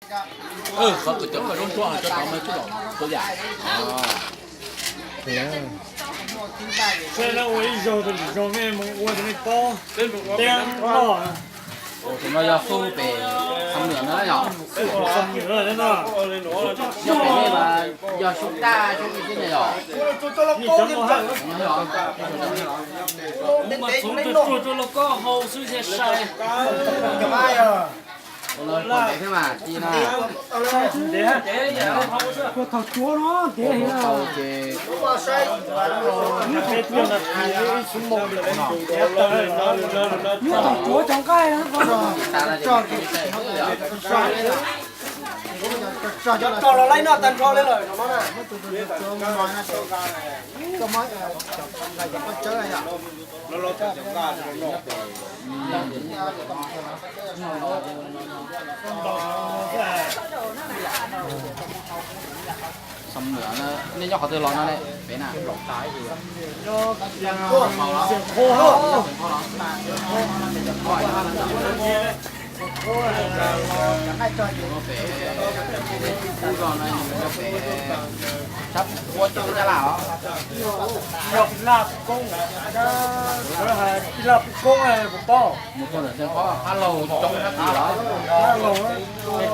Qhov kws cov koj zoo tsuag cov tod mas tsuj tom tau yam. Saib no ua ib zaug rau lwm zaug mej mus ua rau mej paub. Teb noj. Tus no yog xub pem Xam Nwm na yom? Xam Nwm no. Yog pem nej mas yog xyoo taj xyoo twg xwb ne yom? Ua los pom ntev thiab mas ci na. Ua thaum cuav no ntev. Ua thaum ces ib xub moos. Ua thaum cuav cov nqaij. Cov tog los laib noj tag nrho li lawm no na. Xam Nwm, nej nyob qhov twg los no ne? Pem na. Pem, ub, no yog pem sab puab cov Nyab Laj os. Yog Laj Koob, Laj Koob puas paub? Mus txog ntawm Xeev Khuab, Hab Laug coob sab tid los? Hab Laug, Xeev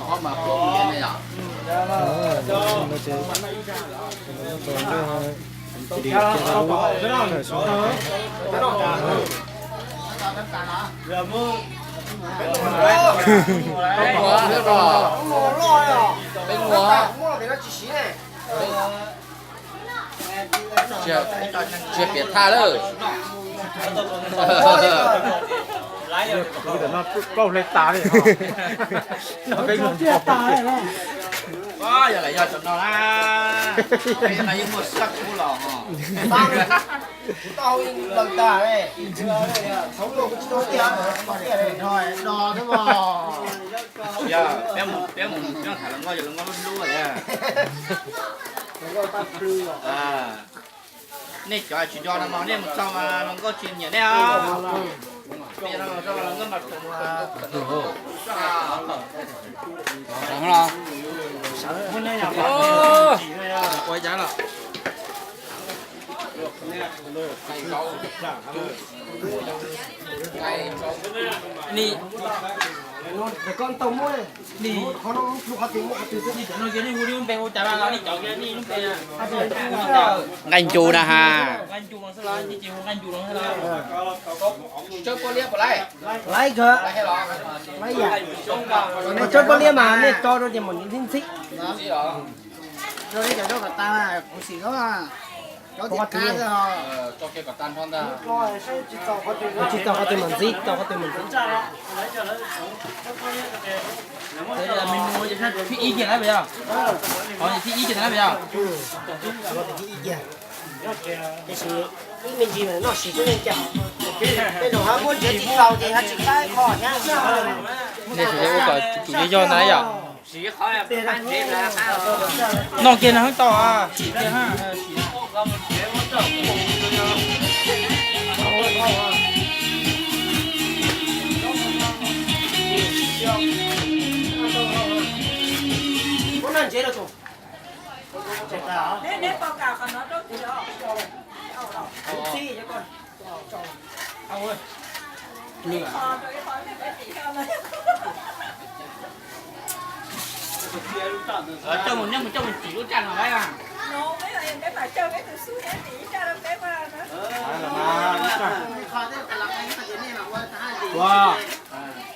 Khuab mas puab mus ne yom? Tsis piam thaj lawm. Kuv tam no plaub hle tas li. Yog lawm yog cov no na. Peb no yeej muaj sab kub los ho. Kuv tau ib leeg tag, thaum ub kuv tsis tau tiag, tiag no no thiab mas. Yog peb mus, peb mus nyob tham hluas nkauj, yog hluas nkauj lub hlub thiab. Nej cov tsis nco no mas nej mus txog mas hluas nkauj tsis nyiam nej os. Ua cas los? Ni, ni, ni cov no kiag nej hu li lub npe hu cas los li cov kiag nej lub npe. Nqaij Ncu na ha. Nqaij Ncu no xwb los, nqaij Ncu no xwb los. Tsawb Pob Liab puas laib? Laib kawg. Laib yam. Tsawb Pob Liab mas nej tso rau ces mam ntxhib ntxhib. Rau nej cov tso kom tas, kuv sim cov tias qab xwb os. Tsis txaus qhov twg mam ntxhib, txaus qhov twg mam ntxhib. Thib ib kiag na puas yog? Qhov thib ib kiag na puas yog? Ib me ntsis noj siv xwb ne cas. Tej zaum hab muab nrhiav tsis txaus ces hab tsis qaib qho thiab. Nej xav ua kom tus yog yog na yom? Noj kiag no hab tau. Coj mus, nej mus coj mus tsim lub raj no laib mas.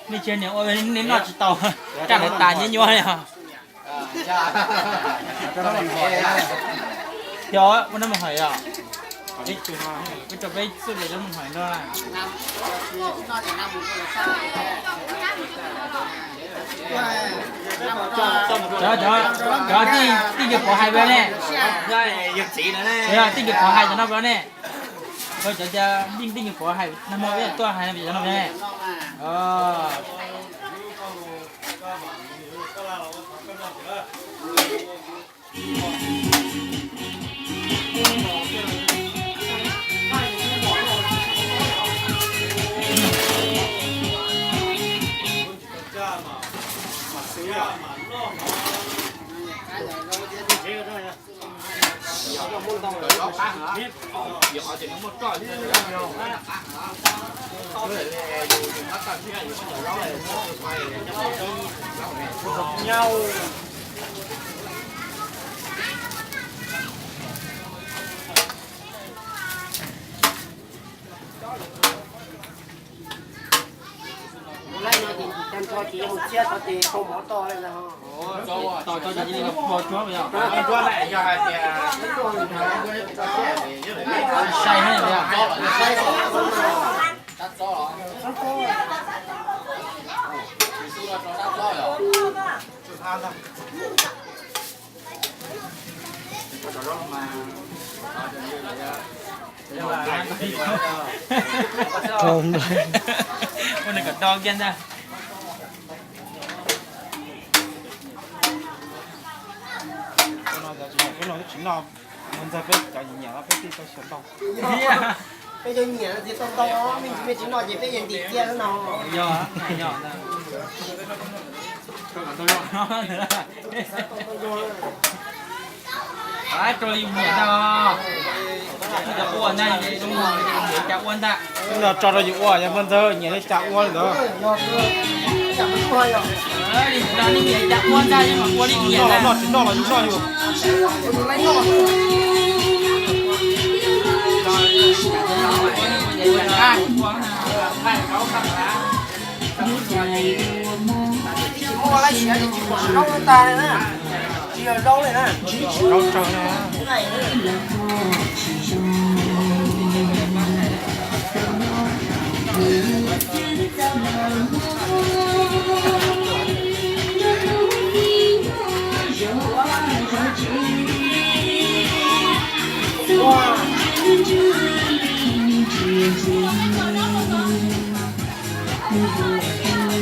Nej tsis niam ua nej noj tsis tau, raj lawv tas nyuab nyuab li os. Yog ua nab mus hais os. Peb tso peb txuj lus nab mus hais no. Cov, cov, cov tij, tij Nkes Pov hais npaum ne. Tij Nkes Pov hais cov no npaum ne. Cov, cov tij Nkes Pov hais nag hmo peb tuaj hais no cov no ne. Laij no ces tag nrho ces yog mus txhiab tau ces kho mov tau li ntawd. Tau tau ces ua tsuab yog. Sai heev li. Ua nws kom do kiag ntag. Peb no twb tsis noj, muag ntxawg peb cov nyiam nyiam los peb thiaj tau xyaum ntau. Peb cov nyiam no thiaj tau ntau, me ntsis me tsis noj ces peb yeej ntim cia xwb no. Yog, yog. Rau li nyiam ntag. Cov ua ntag, zoo nyiam cas ua ntag. Tso rau yus ua, yog muag ntxawg nyiam li cas ua li ntawd. Nyiam cas ua ntag, yeej mas ua li nyiam ntag. Noj tsis noj los yus noj yus. Tsis muaj lab siav ces tsis pom zaub tag li na, tsis yog zaub li na. Zaub tsawg na.